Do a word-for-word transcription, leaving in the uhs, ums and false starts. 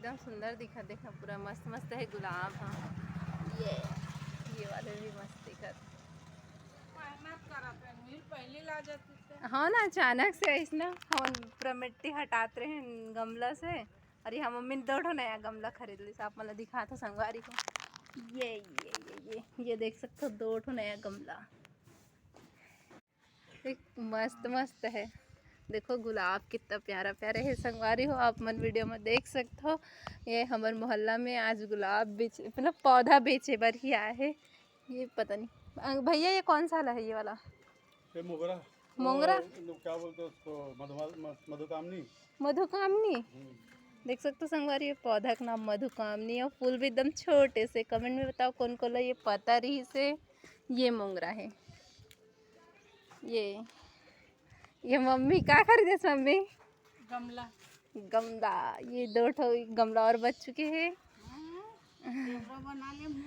एकदम सुंदर दिखत, देखा पूरा मस्त मस्त है गुलाब। हाँ, ये ये वाले भी मस्त दिखत। मेहनत करत है, नील पहले ला जाती थे। हाँ ना, अचानक से ऐसना हम पूरा मिट्टी हटात रहे हैं गमला से। अरे हाँ, मम्मी ने दो ठो नया गमला खरीद लिस, आप मतलब दिखात हो संगवारी हो। ये ये ये ये ये देख सकते हो, दो ठो नया गमला। एक मस्त मस्त है, देखो गुलाब कितना प्यारा प्यारा है संगवारी हो। आप मन वीडियो में देख सकते हो, ये हमर मोहल्ला में आज गुलाब बेच मतलब पौधा बेचे बर ही आए है। ये पता नहीं अ, भैया ये कौन सा वाला है, ये वाला? ये मोगरा। मोंगरा? और लोग क्या बोलते हैं उसको, मधुमा- म- मधुकामनी। मधुकामनी। हम्म। देख सकते हो संगवारी, ये पौधा का नाम मधुकामनी है। फूल भी एकदम छोटे से। कमेंट में बताओ कौन कौन ला ये पता रही से। ये मोंगरा है। ये ये मम्मी का खरीदे मम्मी? गमला। गमला। ये दो ठो गमला और बच चुके हैं। हम्म, कैमरा बना ले मुंह।